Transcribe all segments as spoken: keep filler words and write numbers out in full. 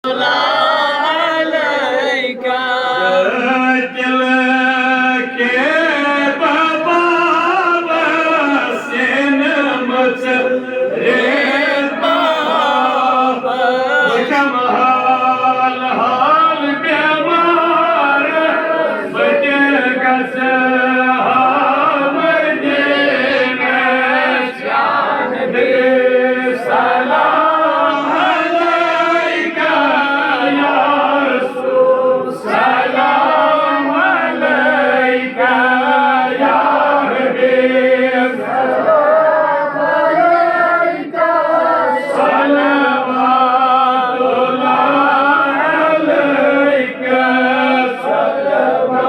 دل کے بابا سینمس ریت بابا، وچھم حال حال بیمار، بہٕ تہِ گژھٕ ہا مدینس۔ سلام علیک یا رسول، سلام علیک یا حبیب، سلام علیک صلوات الله عليك، صلوات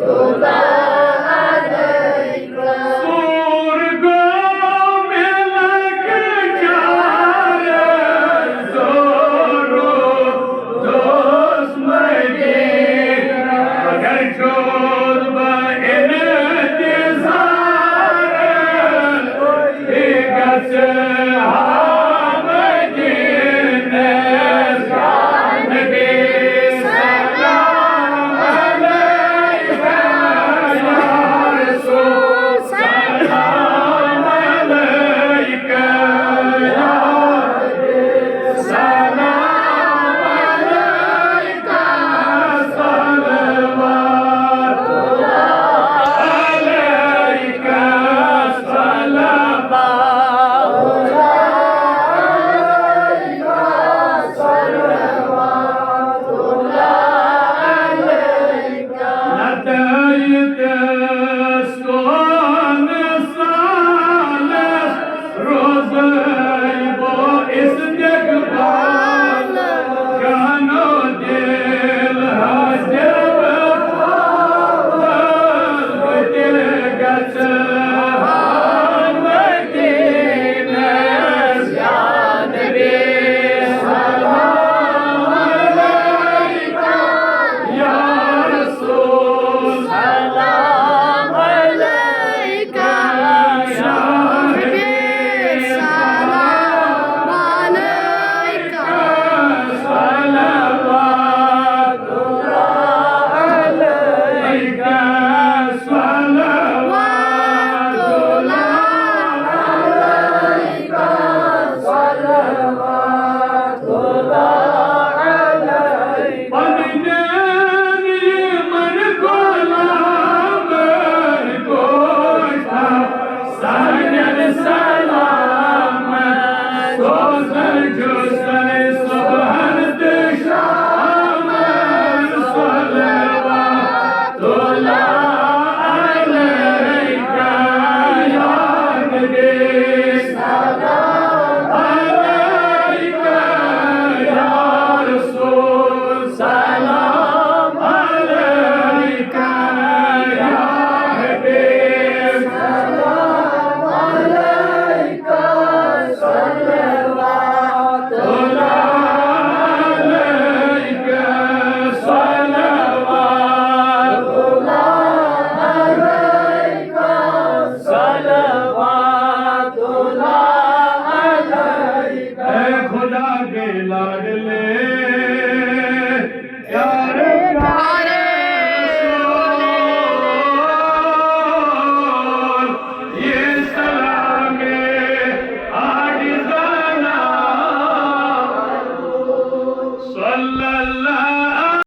الله عليك. سور گوٚو ملک چار، زورو دوس مدینہ، مگر چھوڑ بہٕ انتظار۔ روزے بو استقبال، جانو دل حاجب بہٕ تہِ گژھٕ ہا مدینس۔ یا نبی سلام علیک، یا رسول سلام علیک، یا حبیب سلام علیک، صلوات الله عليك، صلوات الله عليك، صلوات الله عليك. پننٮ۪ن یِمن غلامن گوٚو سانٮ۪ن سلامن، سوزان چھُسَے صبحن تہٕ شامن۔ صلوات الله عليك يا نبي، سلام عليك يا رسول، سلام عليك يا حبيب، سلام عليك، صلوات الله عليك، صلوات الله عليك، صلوات الله عليك۔ اے خدا کے لاڈلے، پیارے پیارے رسول، یہ سلام عاجزانہ۔ صلی اللہ